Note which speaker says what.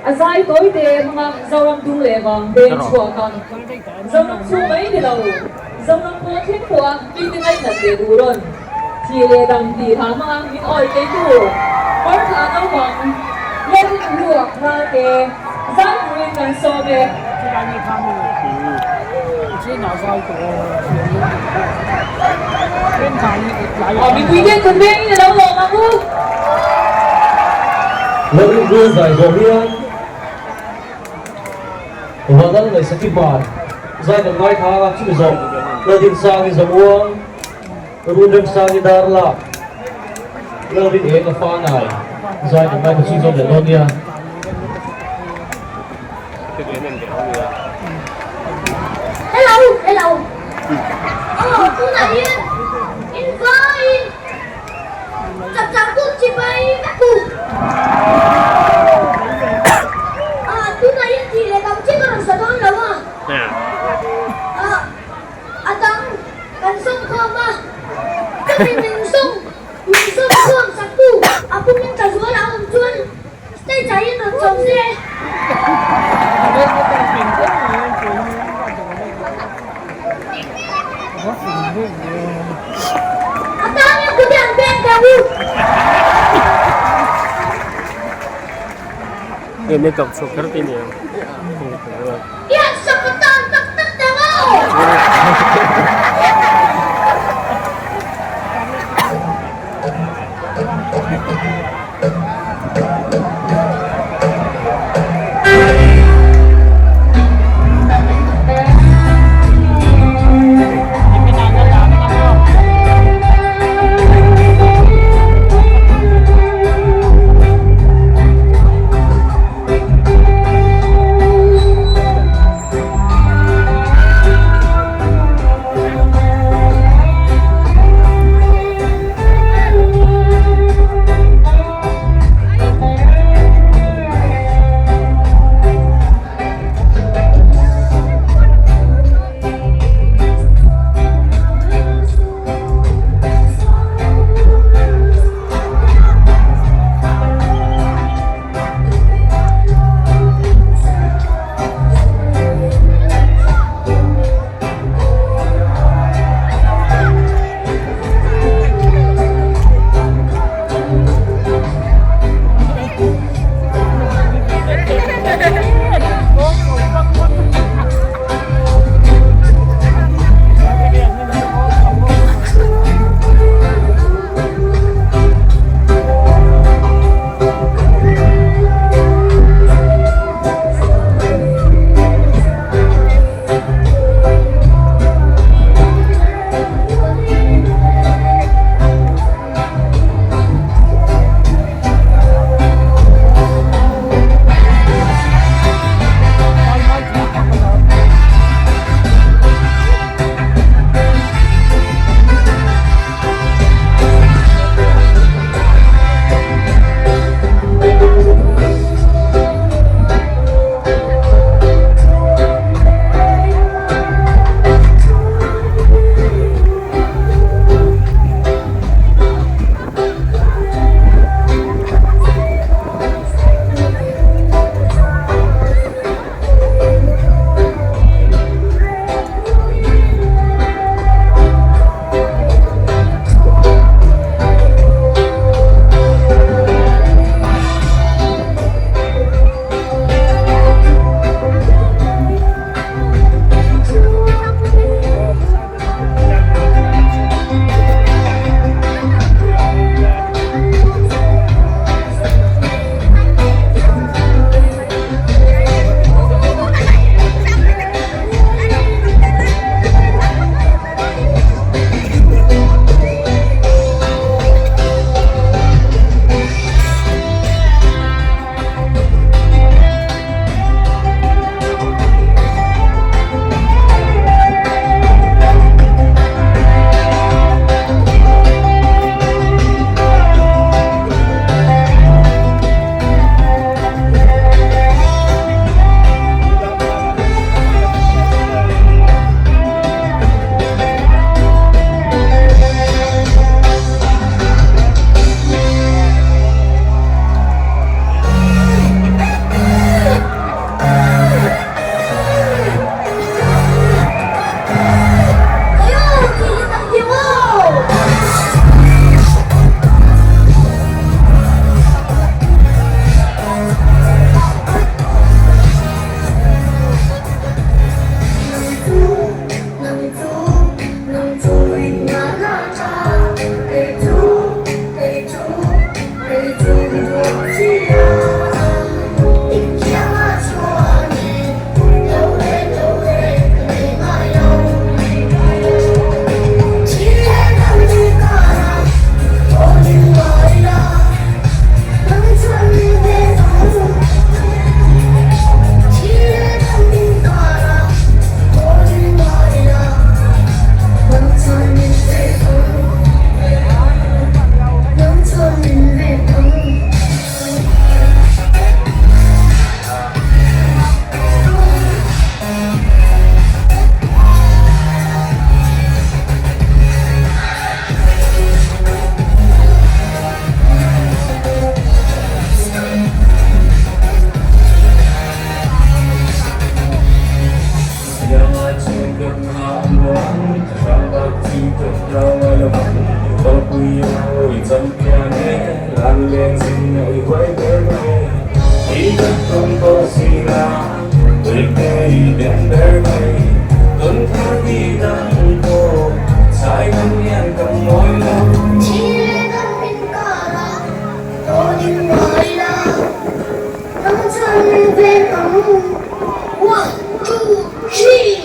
Speaker 1: A zai tawi te hmanga Zoram dung leh vang veng chhuak a, Zoram chhung mai ni lo, Zoram pawn thleng pawha mite ngainat leh duh rawn thih leh dam tih hla hmanga min awi teitu Parthla naupang Lalrinhlua Ralte zai turin kan sawm e. Mipui ten kut vengin a lo lawm ang u.
Speaker 2: Lalrinhlua zai zawh hian Vanal Ngaihsaki Hmar zai kan ngaithla a, chumi zawh Lalrinsangi Zamuang, Runremsangi Darlak, Lalrin Eng a Fanai zai kan ngaithla chhunzawm leh dawn nia.
Speaker 3: Hello, hello. Oh, tunah hian in vaiin chapchar kut chibai vek u. Ah, tunah hian thih leh dam chiah ka rawn sa dawn lo a. Ah, a dang kan sawm khawm a. Chumi min sawm, min sawm khawm sak tu a pumin tla zual a awm chuan Stage ah hian rawn chho se. A tan hian kut hi an pek teh u. I han sak a tan tak tak teh maw? Thi leh dam inkarah tawh ding ngai la, ram chhan veng ang. One, two, three.